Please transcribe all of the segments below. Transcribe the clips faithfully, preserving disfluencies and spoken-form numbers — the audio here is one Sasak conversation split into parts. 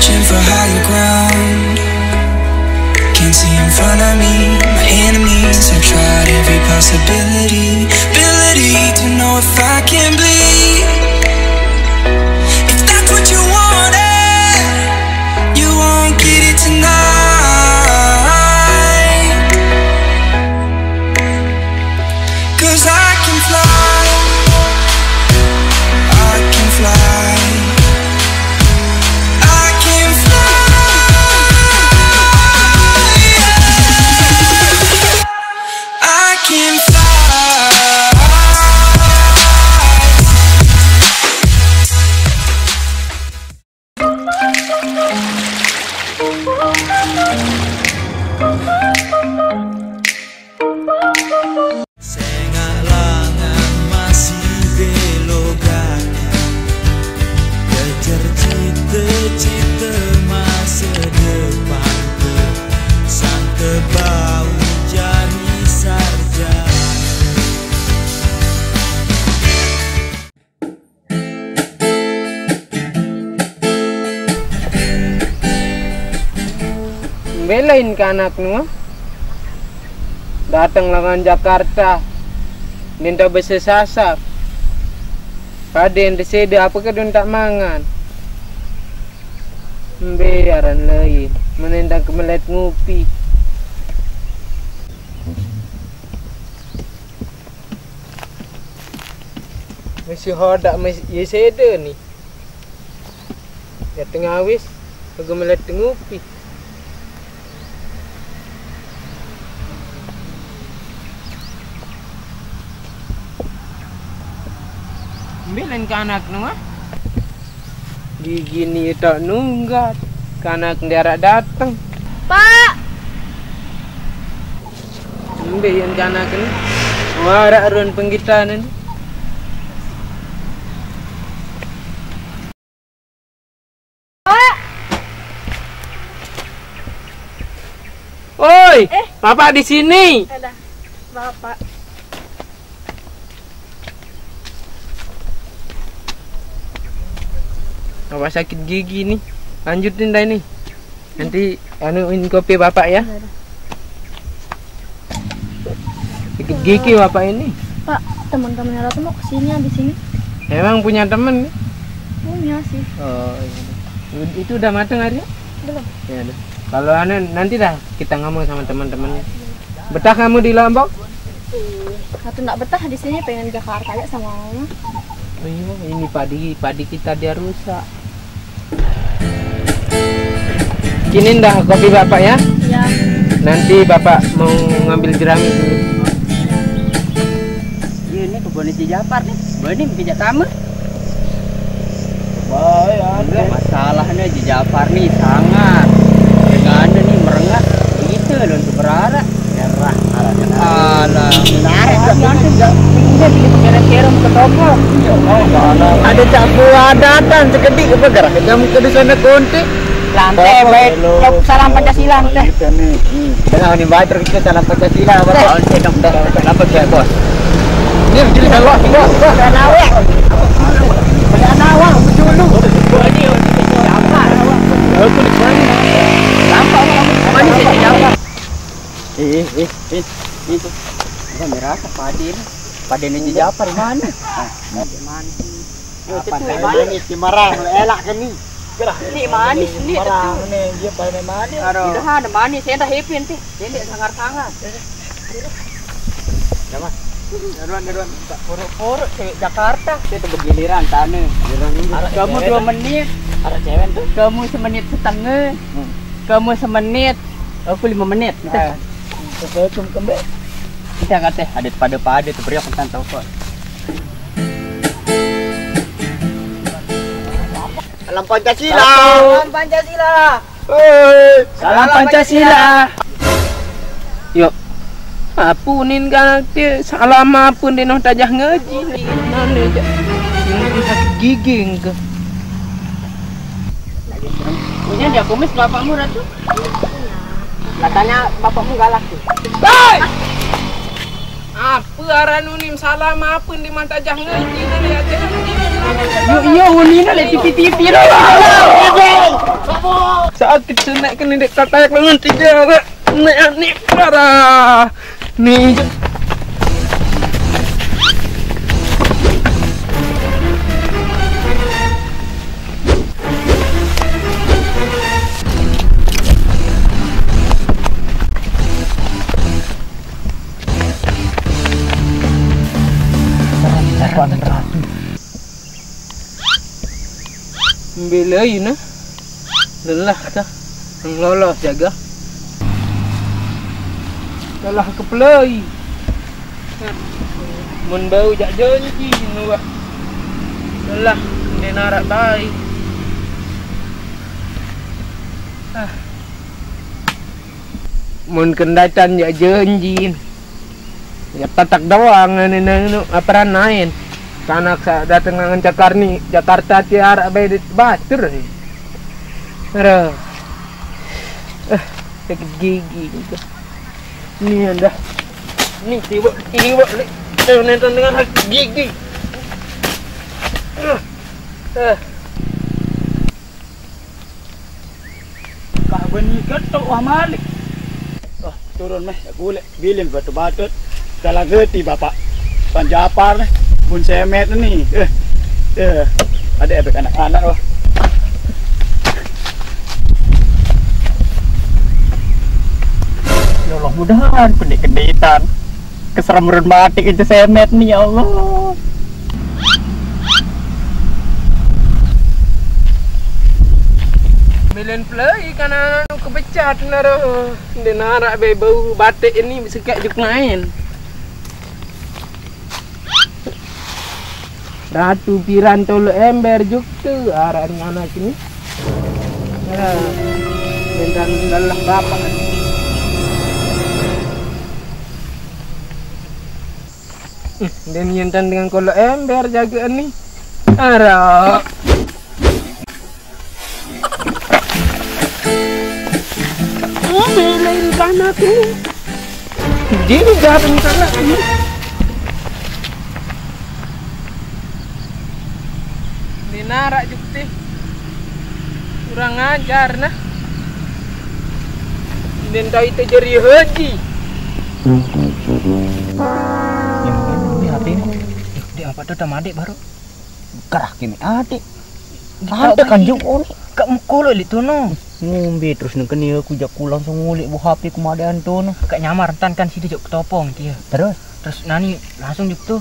Aiming for higher ground. Can't see in front of me. My enemies have tried every possibility. Ability to know if I can bleed. If that's what you wanted, you won't get it tonight. Cause I can fly, I can fly, I can fly, yeah. I can fly. Sengak langan masih belokan, kejar cita-cita masa depan, sangka bau jadi sarjana. Mbelain kanak nu, ah. Datang langan Jakarta, nenta besesasar. Pada yang tersedia apa ke tak mangan? Mbe aran lain, menentang kemelet ngupi. Masih hodak masih ya seda ni. Ya tengah wis, aku melet ngupi. Mbe lain kanak nu, ah. Gigi ni tak nunggat, kanak ndiarak dateng. Pak! Mbe yang kanak ni? Warak run penggitan ni. Pak! Oi, eh. Bapak di sini. Ada, Bapak. Bapak sakit gigi nih. Lanjutin dah ini. Nanti anuin kopi Bapak ya. Ada, ada. Sakit gigi Bapak ini. Pak, teman-temannya Ratu mau kesini habis ini. Emang punya temen nih? Punya sih. Oh, iya. Itu udah mateng, Arya? Belum. Ya udah. Kalau anu, nanti dah kita ngomong sama teman-temannya. Betah kamu di Lombok? Ih, Ratu nggak betah di sini, pengen Jakarta aja sama mama. Oh iya, ini padi, padi kita dia rusak. Kini dah kopi Bapak ya. Ya. Nanti Bapak mau ngambil jerami dulu. Iya, ini kebunnya Ci Japar nih. Boleh nih, pijak tamu. Baik, ada. Masalahnya Ci Japar nih sangat. Dengan ada nih merengah. Begitu loh untuk berharap. Merah, arahnya. Alah. Menarik, Cak. Nanti nggak, nggak bikin kere-kere ke toko. Ada cak buah datang sekedik, apa gerak? Kamu ke di sana konti. Lantai, baik. Salam Pancasila, teh. Kita nih. Hmm. Jangan ini baik terus kita salam Pancasila, apa? Lantai dong. Kenapa, Bos? Ini jadi salah, Bos. Bos. Nawe. Nawe, dulu. Aku di sana. Gampang, Bang. Mana sih, siapa? Eh, eh, eh, eh, itu. Udah merasa padi ini. Padi ini Japar mana? Ah, mana? Apa itu tadi manis? Ini si Marang, elak kan nih? Ini manis, ini Marang itu. Nih, dia paling manis. Aduh. Udah ada manis, saya dah happy nanti. Ini sangar-sangar. Udah, Mas. Gaduan, gaduan. Puruk-puruk cewek Jakarta. Itu bergiliran sana. Giliran ini. Kamu cewek dua tuh. Menit. Ada cewek tuh. Kamu semenit setengah. Hmm. Kamu semenit. Aku lima menit. Nah, sesuai tuh kembali. Kita kata ada pada-pada tuh beri aku tau kok. Salam Pancasila. Salam Pancasila. Hei. Salam Pancasila. Yuk. Apa nin kan dia salam apa dia noh tajah ngaji. Mana je? Ini sakit gigi ke? Punya dia kumis bapakmu, Ratu? Katanya bapakmu galak tuh. Hei! Apa aran unim Salah maafin di mata jangan gini ya, jangan gini. Yo, iya, ulina le tipi-tipi lo. Sakit senek kene dek katayak lengan tiga. Nek, nek parah. Nih. Mbelai na. Lelah ta. Nang lolos jaga. Lelah kepelai. Mun bau jak janji nuwah. Lelah ndeq naraq tai. Ah. Mun kendatan jak janji. Ya, tetek doang, anu, anu, anu, aperan main. Kanak sa-, dateng nang Jakarni, Jakarta tiara bae dit batur ni. Aduh. Eh, sakit gigi gitu. Ni anda. Ni tiba, tiba, ni. Eh, nonton dengan sakit gigi. Eh, eh. Kah beni ketok wah malik. Wah, turun meh, ya golek. Bilin batu-batut. Dalam hati Bapak. Tuan Japar nih. Pun semet nih. Eh. Eh. Ada efek anak-anak, wah. Ya Allah, mudahan pendek-pendekan. Keserem run mati itu semet nih, ya Allah. Milen play kan anu kebecat naro. Ndeq naraq be bau bateq ini sekak juk main. Ratu piran tolo ember juk tu aran anak ini. Ya, bentang lelah bapak. Ih, dia nyentan dengan kolok ember jagaan nih. Araq. Oh, belain kan aku. Dia ni jahat ni kan aku. Ndeq naraq juk teh. Kurang ajar nah. Ndeq tahu itu jari haji. Yang mana ni H P ni? Eh, dia apa tu tama adik baru? Gerah kene adik. Ada kan juk on. Kak mukul lek tu no. Ngumbe terus nengkeni aku jak ku langsung ngulik bu H P ku madean tu no. Kak nyamar entan kan side juk ketopong dia. Terus? Terus nani langsung juk tu.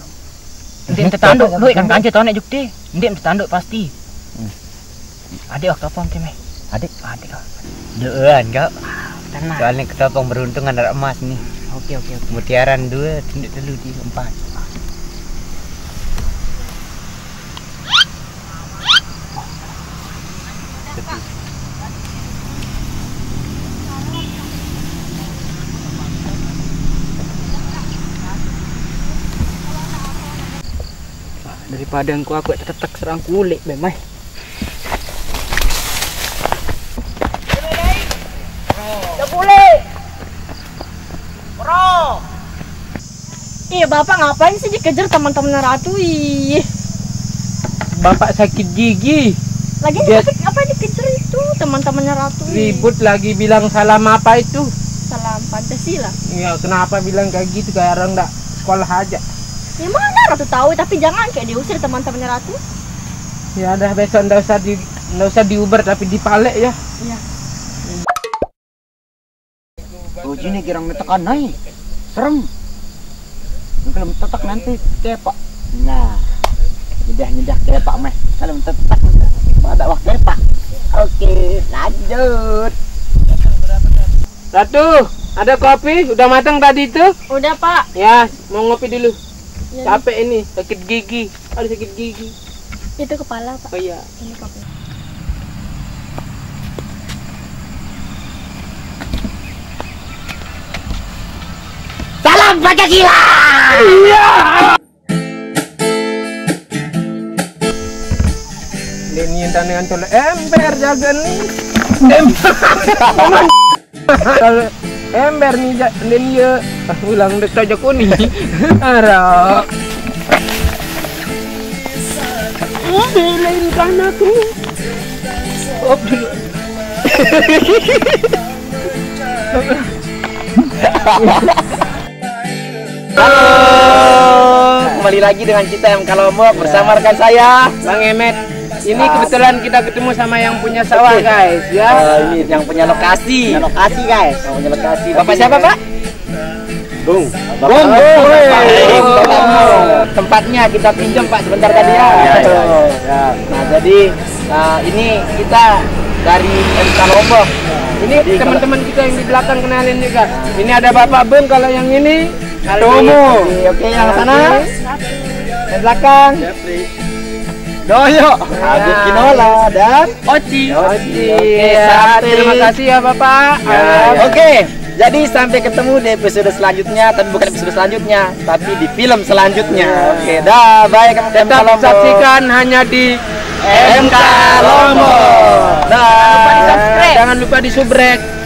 Ndeq tetanduk, lu ikan kance tonek juk ti. Ndeq tetanduk pasti. Hmm. Adik waktu apa mungkin meh? Adik? Adik kau. Doan kau. Tenang. Soalnya ketopong beruntung anak emas nih. Oke, oke, oke. Mutiaran dua, tindik telu, tiga, empat. Daripada engko aku tetek serang kulik be mai. Iya, Bapak ngapain sih dikejar teman-temannya Ratu? Ih. Bapak sakit gigi. Lagi dia ngapain, ngapain dikejar itu teman-temannya Ratu? Ih. Ribut lagi bilang salam apa itu? Salam Pancasila. Iya, kenapa bilang kayak gitu? Kayak orang ndak sekolah aja. Ya mana Ratu tahu, tapi jangan kayak diusir teman-temannya Ratu. Ya udah, besok ndak usah di, ndak usah diuber tapi dipalek ya. Iya. Oh, jini girang netekan nai. Serem. Kalau tetek nanti kepak. Nah. Nyedah-nyedah kepak meh. Kalau tetek pada wah kepak. Oke, lanjut. Ratu, ada kopi udah matang tadi itu? Udah, Pak. Ya, mau ngopi dulu. Iya. Capek ini, sakit gigi. Aduh, sakit gigi. Itu kepala, Pak. Oh iya. Ini kopi. Salam Pancasila. Iya. Ini tangan tolak ember jaga nih. Ember. Ember nih, ja, dan dia. Ah, ulang dek tojok uni. Arok. Lain kan aku. Op dulu. Halo, kembali lagi dengan kita M K Lombok bersama rekan saya. Bang Emet, ini kebetulan kita ketemu sama yang punya sawah, guys, ya. Eh, ini yang punya lokasi. Punya lokasi, guys. Yang punya lokasi. Bapak siapa, Pak? Bung. Bung. Bung. Bung. Tempatnya kita pinjam, Pak, sebentar tadi, ya. Iya, iya, iya. Ya. Nah, jadi, eh, ini kita dari M K Lombok. Ini teman-teman kita yang di belakang, kenalin juga. Ini ada Bapak Bung, kalau yang ini Aldi. Tomo. Oke, oke, yang sana. Yang belakang. Doyo. Agus Kinola dan Oci. Oci. Oke, ya, terima kasih ya, Bapak. Ya, oke. Jadi, sampai ketemu di episode selanjutnya, tapi bukan episode selanjutnya, tapi di film selanjutnya. Oke, dah, bye, kamu. Tetap saksikan hanya di M K Lombok. Dah. Jangan lupa di subrek.